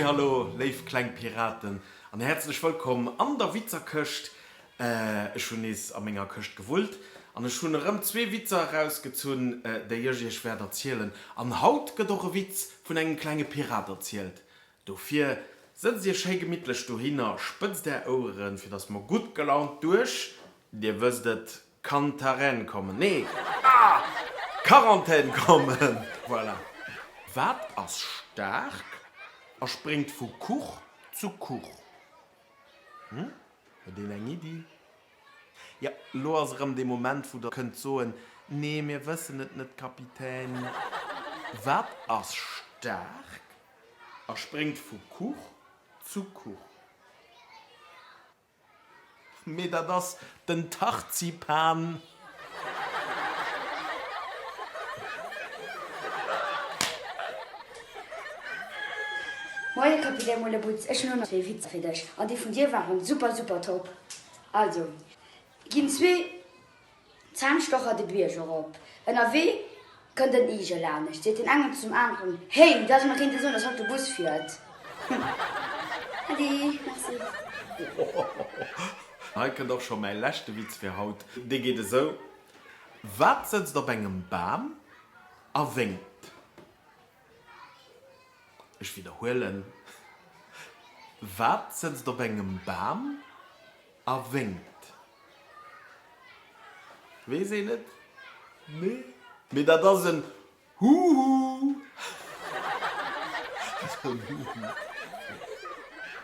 Hallo, léif kleng Piraten an häerzlech wëllkomm an der Witzerkëscht. Ech hunn nees a menger Këscht gewullt an ech hunn erëm zwee Witzer erausgezunn, déi ech iech wäert erzielen. An haut gëtt och e Witz vun engem klenge Pirat erzielt. Dofir sëtzt iech schéi gemittlech dohinner, spëtzt är Oueren, fir dass mer gutt gelaunt duerch, dir wësst et, Kantarän kommen, nee, ah! Quarantän kommen! Voilà. Wat ass staark a spréngt vu Kuch zu Kuch? Hm? Huet een eng Iddi? Jo, elo ass erëm dee Moment, wou der kënnt soen, Nee, mir wëssen et net, Kapitän. Wat ass staark a spréngt vu Kuch zu Kuch? Mee dat ass den Tarzipan. Moie Kapitän Mullebutz, ech hunn och nach zwee Witzer fir dech an déi vun dir waren super super top. Also ginn zwee Zahnstocher de Bierg erop. Ënnerwee kënnt en Igel lanescht, seet deen engen zum aneren, Hey, du häss emol kéinte soen, dass haut de Bus fiert. Ade, merci. Hei kënnt och scho mäi leschte Witz fir haut. Dee geet esou, Wat sëtzt op engem Bam a wénkt? Ech widderhuelen, Wat sëtzt op engem Bam a wénkt? Weess een et? Nee. Mee dat ass en Huhu! En Huhu.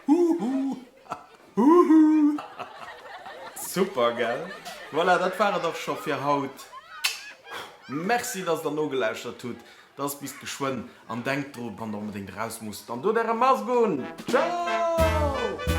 Huhu! Huhu! Super, gell? Voilà, dat war et och scho fir haut. Merci, dass der nogelauschtert hutt. Dass bis geschwënn an denkt dru wann der onbedéngt eraus musst, dann dot äre Mask un. Ciao!